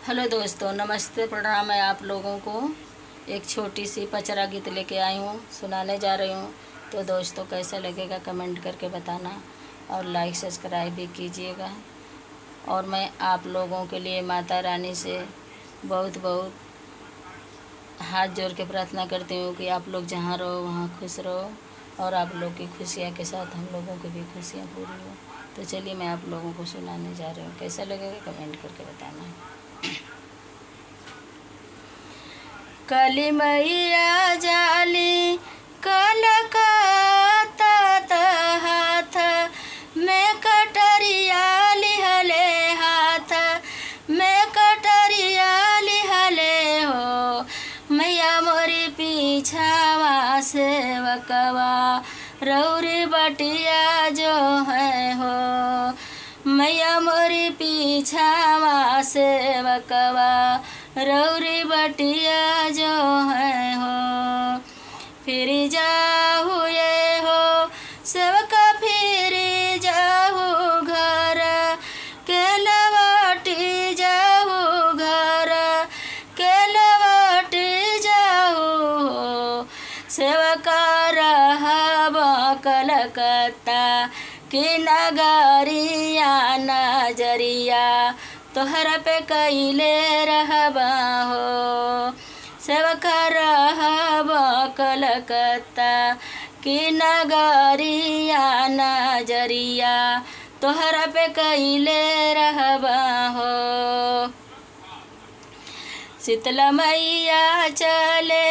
Hello दोस्तों, नमस्ते, प्रणाम है आप लोगों को। एक छोटी सी पचरा गीत लेके आई हूँ, सुनाने जा रही हूँ। तो दोस्तों कैसा लगेगा कमेंट करके बताना और लाइक सब्सक्राइब भी कीजिएगा। और मैं आप लोगों के लिए माता रानी से बहुत बहुत हाथ जोड़ के प्रार्थना करती हूँ कि आप लोग जहाँ रहो वहाँ खुश रहो और आप लोग की खुशियाँ के साथ हम लोगों की भी खुशियाँ पूरी हो। तो चलिए मैं आप लोगों को सुनाने जा रही हूँ, कैसा लगेगा कमेंट करके बताना। काली मैया जाली कलकत्ता हाथ में कटरिया लिहले, हाथ में कटरिया लिहले हो। मैया मोरी पीछावा सेवकवा रौरी बटिया जो है हो। मैया मोरी पीछावा सेवकवा रौरी बटिया जो है हो। फिर जाहु ये हो सेवका, फिर जाहु घर के लवटी जाहु, घर के लवटी जाहु हो। सेवका रहब कलकत्ता की नगरिया नजरिया तोहरा पे कैले रहबा हो। सेवका रहब कलकत्ता की नगरिया नजरिया तोहरा पे कैले रहबा हो। शीतला मैया चले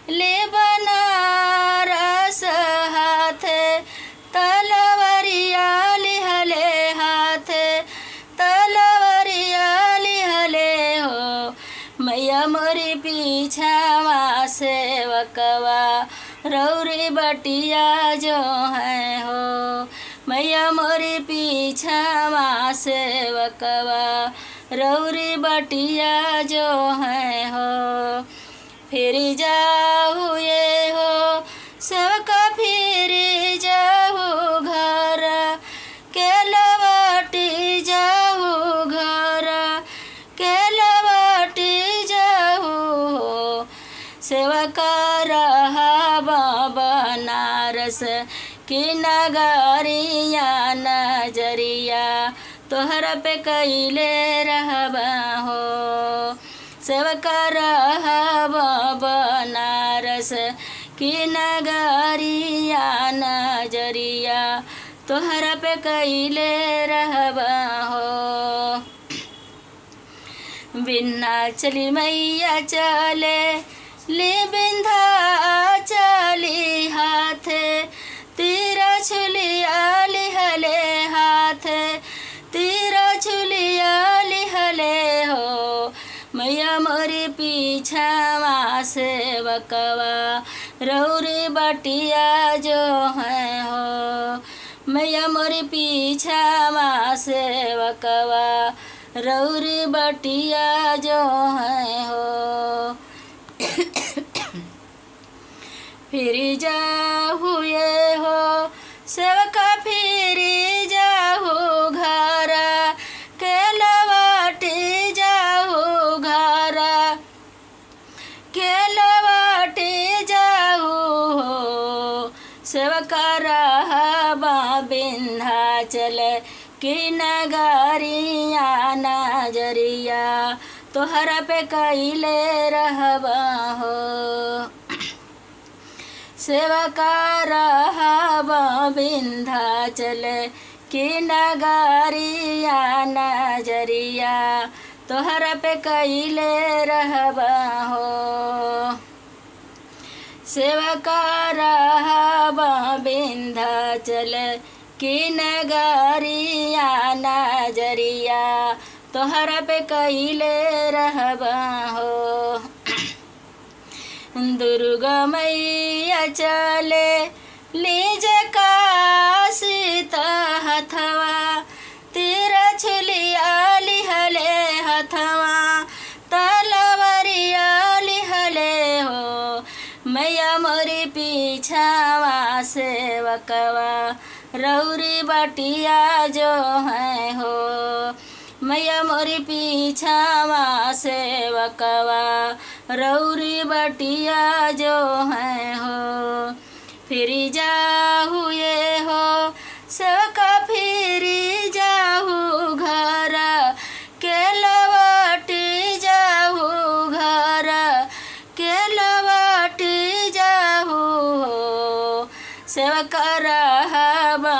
ले बनारस हाथे तलवरिया लिहले, हाथे तलवरिया लिहले हो। मैया मोरी पीछावा सेवकवा रौरी बटिया जो है हो। मैया मोरी पीछावा सेवकवा रौरी बटिया जो है हो। फिर जाहु ये हो सेवका, फिर जाहु घर के लवटी जाहु, घर के लवटी जाहु हो। सेवका रहब बनारस की नगरिया नजरिया तोहरा पे कैले रहबा हो। सेवका रहब बनारस की नगरिया नजरिया तोहरा पे कैले रहबा हो। बिन्ना चली मैया चले ले बिंधा चली हाथे तीरा छुलिया लिहले, हाथे तीरा छुलिया लिहले हो। मैया मोरी पीछावा सेवकवा रौरी बटिया जो है हो। मैया मोरी पीछावा सेवकवा रौरी बटिया जो है हो। फिर जाहु ये हो सेवका, फिर जाहु घर के लवटी जाहु, घर के लवटी जाहु हो। सेवका रहब विंध्याचल की नगरिया नजरिया तोहरा पे कैले रहबा हो। सेवका रहब विंध्याचल की नगरिया नजरिया तोहरा पे कैले रहबा हो। सेवका रहब विंध्याचल की नगरिया नजरिया तोहरा पे कैले रहबा हो। दुर्गा मैया चले लीज काशी हथवा तीरा छुलिया लिहले, हथवा तलवरिया लिहले हो। मैया मोरी पीछावा सेवकवा रौरी बटिया जो है हो। मैया मोरी पीछावा सेवकवा रौरी बटिया जो है हो। फिर जाहु ये हो सेवका फिरी जाहु घर के लवटी जाहु घर के लवटी जाहु हो। सेवक रहबा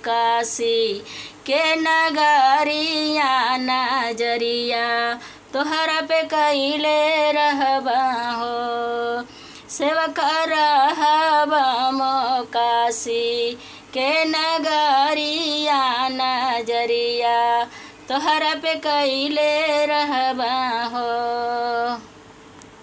काशी के नगरिया नजरिया तोहरा पे कैले रहबा हो। सेवक रहबा काशी के नगरिया नजरिया तोहरा पे कैले रहबा हो।